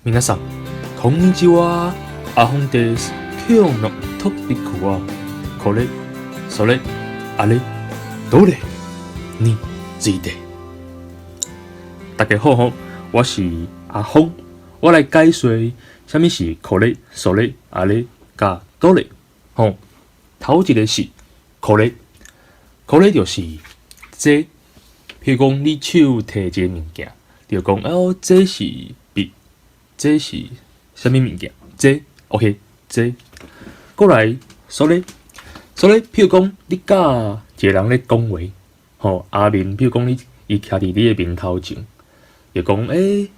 皆さん、こんにちは。阿峰です。今日のトピックはこれ、それ、あれ、どれについて。大家好吼，我是阿峰，我來解說啥物是これ、それ、あれ、佮どれ。吼，頭一個是これ，これ就是這。譬如講，你手提一個物件，就講哦，這是筆，這是啥物物件？這，OK，這。過來，それ，それ，譬如講，你佮一個人咧講話，吼，阿明，譬如講你，伊徛佇你的面頭前，就講，欸，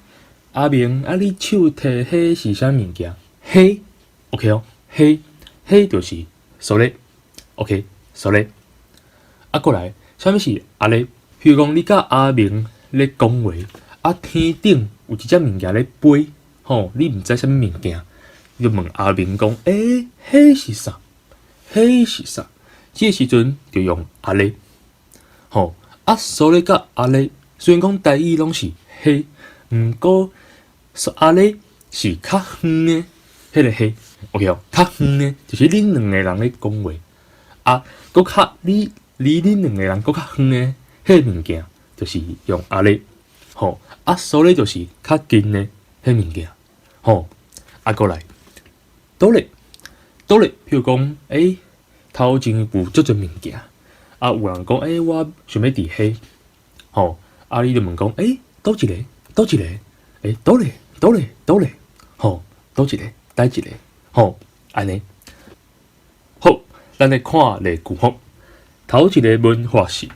阿明，啊，你手提彼是啥物件？彼，OK 哦，彼，彼就是それ，OK，それ。啊，過來，啥物是あれ？譬如講，你佮阿明咧講話，啊，天頂有一隻物件咧飛，吼，你毋知啥物物件，你就問阿明講，欸，彼是啥？彼是啥？這個時陣就用あれ，吼，啊，それ佮あれ，雖然講台語攏是彼，毋過あれ是較遠的彼個彼，OK 哦，較遠的，就是恁兩個人咧講話，啊，閣較離離恁兩個人閣較遠的彼個物件，就是用あれ，吼，啊，それ就是較近的彼物件，吼，啊，過來，どれ，どれ，譬如講，欸，頭前有足濟物件，啊，有人講，欸，我想欲佇彼，吼，啊，你就問講，欸，佗一个？佗一個？欸，どれ？どれ？どれ？吼，佗一個？佗一個？吼，按呢。好，咱來看例句吼。頭一個文法是，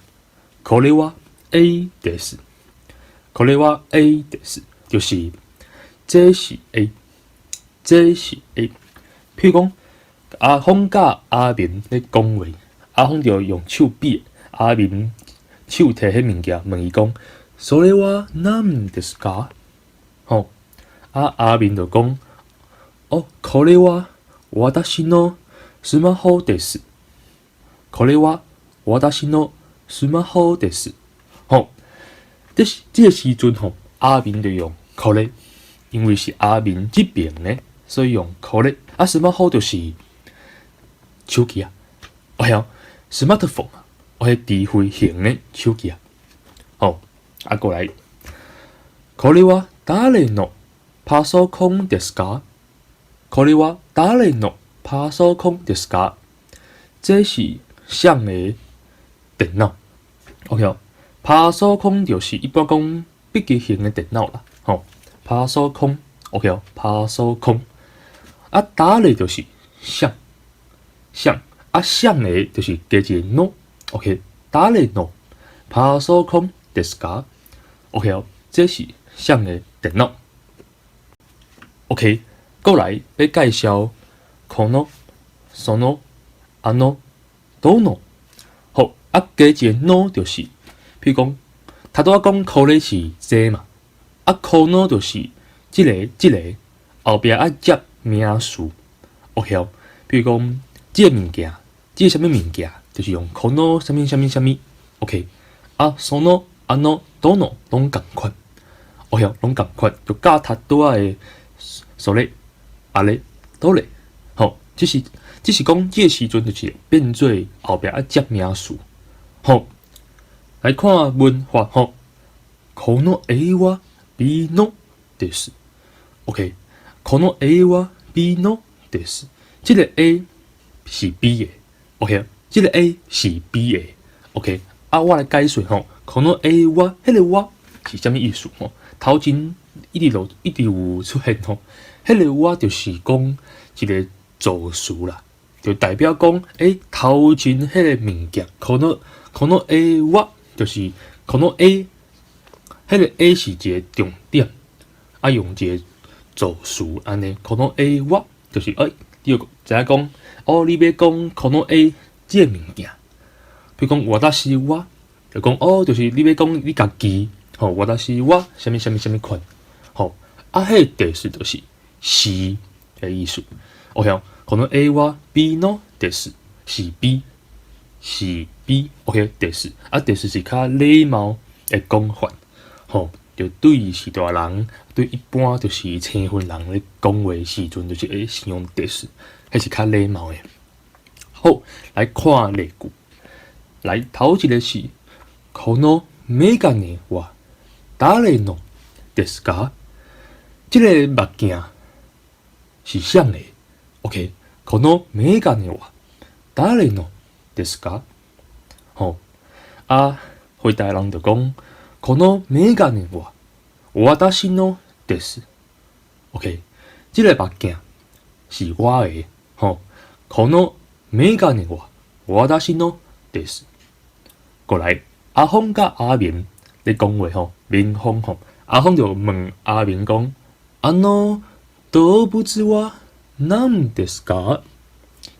これは A です。これは A です，就是這是 A，這是 A。譬如講，阿峰佮阿明咧講話，阿峰就用手比阿明手提彼物件，問伊講：それは何ですか？吼，啊阿明就講：哦，これは私のスマホです。これは私のスマホです。吼，這是這個時陣吼，阿明就用これ，因為是阿明這邊呢，所以用これ。啊，スマホ就是手機啊，哦曉，smartphone 啊，哦，彼智慧型的手機啊。好，啊過來，これは誰のパソコンですか？これは誰のパソコンですか？這是誰的電腦？OK，パソコン就是一般講筆記型的電腦啦。吼，パソコン，OK，パソコン。啊，誰就是誰，誰啊，誰的就是加一個の，OK，誰のパソコンですか？OK，這是誰的電腦？OK，過來欲介紹この、その、あの、どの。好，啊，加一個の就是，譬如講，頭拄仔講これ是這嘛，啊，この就是這个、這个後壁愛接名詞，OK，譬如講，這个物件，這个啥物物件，就是用この啥物啥物啥物，OK，啊，その、あの、どの攏仝款，OK，攏仝款，就佮頭拄仔的それ、あれ、どれ，吼，只是講這个時陣就是變做後壁愛接名詞，好，來看文法吼，この絵は B のです，OK，この絵は B のです，這个絵是 B 的，OK，這个絵是 B 的，OK，啊，我來解說吼，この絵は，彼个は是啥物意思吼？頭前一直落一直有出現吼，彼个は就是講一個助詞啦，就代表講，欸，頭前彼个物件，このこの絵は就是この絵，彼个絵是一個重點，啊，用一個助詞按呢，この絵は就是欸，你就知影講，哦，你欲講この絵這個物件，比如講私は，就講哦，就是你欲講你家己，吼，私は啥物啥物啥物款，吼，啊，彼个です就是是的意思。OK，この絵は B のです，是 B，是 B，OK，です，啊，です是較禮貌的講法，吼。就對序大人，對一般就是生份人咧講話時陣，就是會使用です，彼是較禮貌的。好，來看例句。來，頭一個是この眼鏡は誰のですか？這個目鏡是誰的？OK，この眼鏡は誰のですか？吼，啊，回答人就講，この眼鏡は私のです。OK，這個目鏡是我的。吼，この眼鏡は私のです。過來，阿峰佮阿明咧講話吼，明峰吼，阿峰就問阿明講：あの動物は何ですか？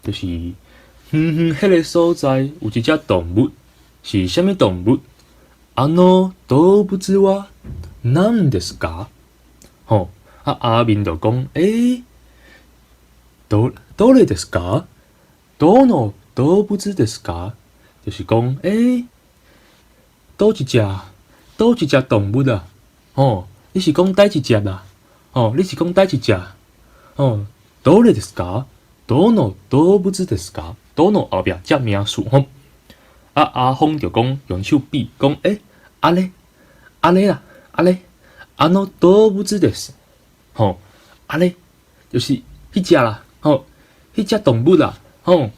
就是遠遠彼个所在有一隻動物，是啥物動物？あの動物は何ですか？吼，啊阿明就講：欸，どれですか？どの動物ですか？就是講，欸，佗一隻，佗一隻動物啊？吼，你是講佗一隻啦？吼，你是講佗一隻？吼，どれですか？どの動物ですか？どの後壁接名詞吼。啊，阿峰就講用手比講，欸，あれ，あれ啦，あれ，あの動物です。吼，あれ就是彼隻啦，吼，彼隻動物啦，吼。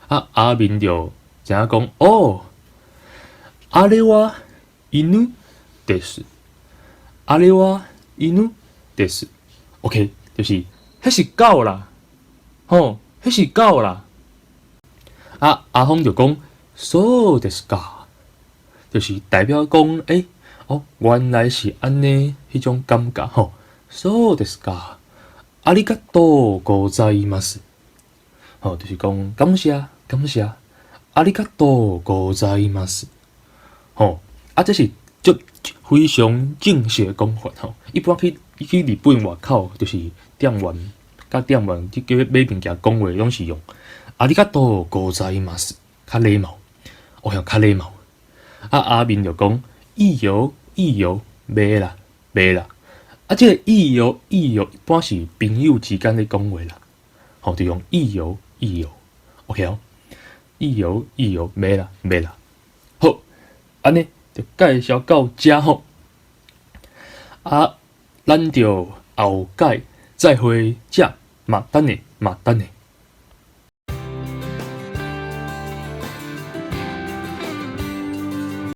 啊，阿明就知影講，哦，あれは犬です。あれは犬です。OK，就是彼是狗啦，吼，彼是狗啦。啊，阿峰就講，そうですか，就是代表講，欸，哦，原來是按呢，彼種感覺吼。そうですか，ありがとうございます。吼，就是講感謝感謝，ありがとうございます。吼，啊，這是足非常正式的講法吼。一般去日本外口，就是店員佮店員去叫買物件講話，攏是用ありがとうございます，較禮貌，哦較禮貌。啊，阿明就講，いいよいいよ，袂啦袂啦。啊，這個いいよいいよ，一般是朋友之間咧講話啦，吼，就用いいよいいよ，OK 哦，いいよいいよ，袂啦袂啦。好，按呢就介紹到遮吼。啊，咱就後擺再會，遮またねまたね。